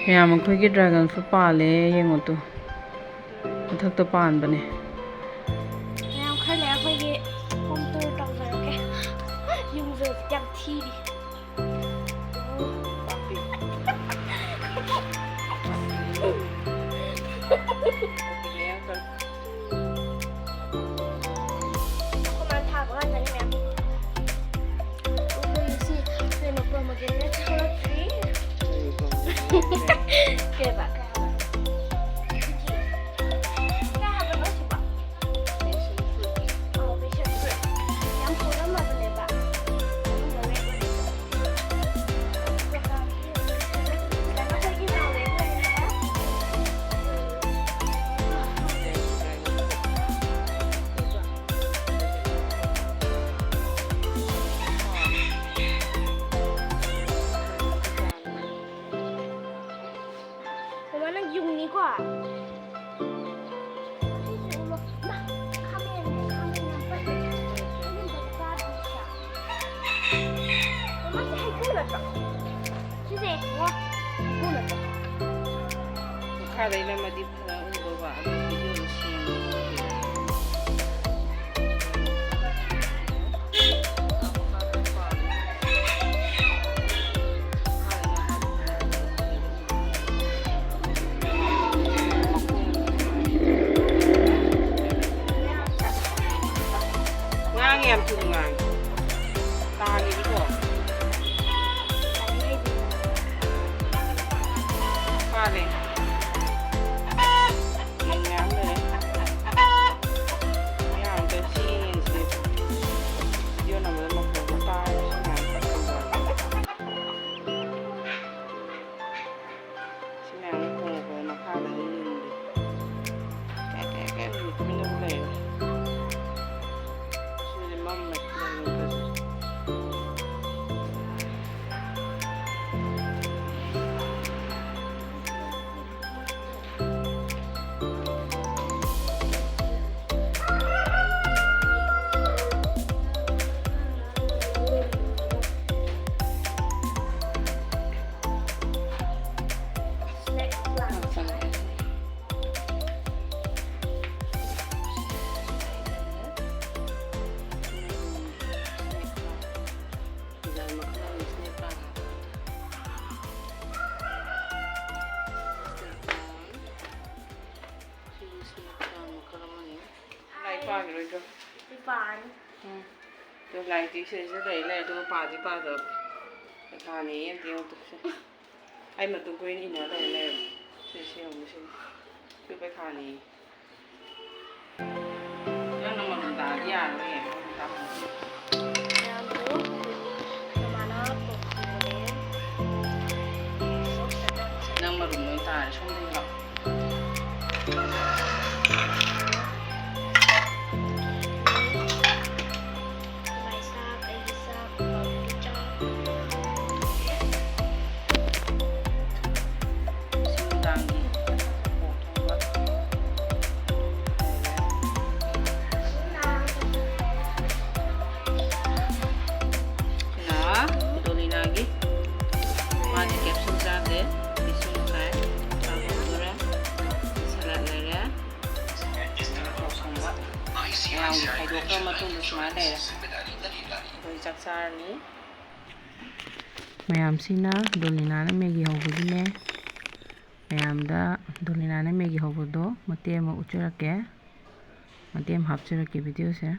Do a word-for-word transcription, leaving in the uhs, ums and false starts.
ꯃꯌꯥꯝ, ꯑꯩꯈꯣꯏꯒꯤ dragon fruit ꯄꯥꯜꯂꯦ, ꯌꯦꯡꯉꯣ ꯇꯨ꯫ ꯃꯊꯛꯇ ꯄꯥꯟꯕꯅꯦ꯫ ꯃꯌꯥꯝ, ꯈꯔ ꯂꯩꯔ ꯑꯩꯈꯣꯏꯒꯤ home tour ꯇꯧꯖꯔꯛꯀꯦ꯫ ꯌꯨꯝꯁꯦ ꯍꯧꯖꯤꯛ ꯌꯥꯝ ꯊꯤꯔꯤ꯫ ꯑꯩꯈꯣꯏ ꯃꯥꯅ ꯊꯥꯕ ꯉꯥꯛꯇꯅꯤ ꯃꯌꯥꯝ꯫ ꯑꯩꯈꯣꯏ ꯉꯁꯤ ꯀꯩꯅꯣ, pomegranate ꯊꯣꯛꯂꯛꯇ꯭ꯔꯤ꯫ ꯀꯩꯕ? ꯀꯩ ꯍꯥꯏꯕ? ꯀꯩ ꯍꯥꯏꯕꯅꯣ ꯁꯤꯕꯣ? ꯑꯣ, passion fruit꯫ ꯌꯥꯝ ꯍꯧꯔꯝꯃꯕꯅꯦꯕ꯫ ꯃꯃꯥ, ꯅꯪ ꯌꯨꯡꯅꯤꯀꯣ? ꯁꯤꯁꯨ ꯎꯔꯣ꯫ ꯃꯥ, ꯈꯥꯃꯦꯟꯅꯦ, ꯈꯥꯃꯦꯟ ꯌꯥꯝ ꯄꯛꯏ꯫ ꯑꯗꯨꯝꯕꯗꯣ ꯆꯥꯗ꯭ꯔꯤꯕ꯭ꯔꯥ? ꯃꯃꯥ, ꯁꯤ ꯍꯩꯀ꯭ꯔꯨ ꯅꯠꯇ꯭ꯔꯣ? ꯁꯤꯁꯦ, ꯑꯣ, ꯍꯩꯀ꯭ꯔꯨ ꯅꯠꯇ꯭ꯔꯣ? ꯃꯈꯥꯗꯩ ꯅꯝꯃꯗꯤ ꯐꯖꯅ ꯎꯗꯧꯕ, ꯑꯗꯣ videoꯗꯣ ꯁꯦꯡꯅ ꯎꯗꯦ꯫ ꯉꯥꯡꯉꯦ, ꯌꯥꯝ ꯊꯨꯅ ꯉꯥꯡꯉꯦ꯫ ꯇꯥꯒꯦꯗꯤꯀꯣ꯫ ꯐꯥꯔꯦ꯫ ꯌꯦꯟ ꯃꯌꯥꯝ ꯂꯩꯔꯦ꯫ ꯃꯌꯥꯝ ꯑꯝꯇ ꯁꯤ ꯌꯦꯟꯁꯦ video ꯅꯝꯕꯗ ꯃꯈꯣꯟꯗꯣ ꯇꯥꯔꯒ ꯁꯤ ꯃꯌꯥꯝ ꯇꯠꯈ꯭ꯔꯕ꯫ ꯁꯤ ꯃꯌꯥꯝ ꯈꯣꯡꯉꯛꯄꯗ ꯃꯈꯥꯗ ꯑꯃꯨꯛ ꯌꯨꯡꯗꯦ꯫ ꯀꯦ ꯀꯦ ꯀꯦ ꯍꯧꯖꯤꯛ ꯇꯨꯃꯤꯟꯅ ꯂꯩꯔꯦ꯫ ꯁꯤꯗꯤ ꯃꯝꯃꯦ꯫ ꯗꯤꯖꯥꯏꯟ ꯃꯈꯜ ꯑꯃꯅꯤ, ꯁꯤꯅ ꯄꯥꯟ꯫ ꯁꯤꯁꯨ ꯁꯤꯅ ꯄꯥꯟ ꯃꯈꯜ ꯑꯃꯅꯤ꯫ ꯂꯥꯏꯔꯤꯛ ꯄꯥꯈꯤꯔꯣꯏꯗ꯭ꯔꯣ? ꯄꯥꯅꯤ꯫ ꯎꯝ꯫ ꯑꯗꯣ ꯂꯥꯏꯔꯤꯛꯇꯤ ꯁꯤꯗꯩꯁꯤꯗ ꯂꯩ ꯂꯩ, ꯑꯗꯨꯒ ꯄꯥꯗꯤ ꯄꯥꯗꯕ꯫ ꯄꯩꯈꯥꯅꯦꯌꯦ, ꯑꯝꯇ ꯌꯦꯡꯉꯨ ꯇꯨ꯫ ꯁꯦ꯫ ꯑꯩ ꯃꯇꯨꯡ ꯀꯨꯏꯅ ꯏꯟꯅ ꯂꯩ ꯂꯩꯔꯝꯃꯦ꯫ ꯁꯤ, ꯁꯤ ꯌꯦꯡꯉꯨ, ꯁꯤ꯫ ꯁꯤ ꯄꯩꯈꯥꯅꯦꯌꯦ꯫ ꯅꯪꯅ ꯃꯔꯨꯝ ꯇꯥꯔꯗꯤ ꯌꯥꯔꯔꯣꯏꯌꯦ꯫ ꯃꯌꯥꯝꯗꯣ ꯃꯃꯥꯅ ꯄꯣꯛꯄꯤꯕꯅꯦ꯫ ꯅꯪ ꯃꯔꯨꯝ ꯂꯣꯏ ꯇꯥꯔꯦ, ꯁꯣꯝꯗ ꯂꯥꯛꯑꯣ꯫ ꯍꯋꯥꯏ ꯆꯥꯛ, ꯑꯩꯒꯤ ꯆꯥꯛ, ꯄꯥꯕꯨꯡꯒꯤ ꯆꯥꯛ꯫ ꯁꯤ ꯅꯨꯡꯗꯥꯡꯒꯤ ꯄꯣꯛ ꯊꯣꯡꯕ꯫ ꯁꯤꯅ ꯗꯣꯂꯤꯅꯥꯒꯤ꯫ ꯃꯥꯗꯤ ꯀꯦꯞꯁꯨꯜ ꯆꯥꯗꯦ꯫ ꯕꯤꯁꯀꯨꯠ ꯆꯥꯏ꯫ ꯆꯥꯛ ꯊꯣꯡꯗꯣꯔꯦ꯫ ꯁꯂꯥꯗ ꯂꯩꯔꯦ꯫ ꯄꯣꯛ ꯊꯣꯡꯕ꯫ ꯃꯌꯥꯝꯒꯤ ꯈꯥꯏꯗꯣꯛꯈ꯭ꯔ ꯃꯇꯨꯡꯗ ꯁꯨꯃꯥꯏꯅ ꯂꯩꯔꯦ꯫ ꯑꯩꯈꯣꯏ ꯆꯥꯛ ꯆꯥꯔꯅꯤ꯫ ꯃꯌꯥꯝꯁꯤꯅ ꯗꯣꯂꯤꯅꯥꯅ ꯃꯦꯒꯤ ꯍꯧꯕꯒꯤꯅꯦ꯫ ꯃꯌꯥꯝꯗ ꯗꯣꯂꯤꯅꯥꯅ ꯃꯦꯒꯤ ꯍꯧꯕꯗꯣ ꯃꯇꯦꯛ ꯑꯃ ꯎꯠꯆꯔꯛꯀꯦ꯫ ꯃꯇꯦꯛ ꯑꯃ ꯍꯥꯞꯆꯔꯛꯀꯦ ꯚꯤꯗꯤꯑꯣꯁꯦ꯫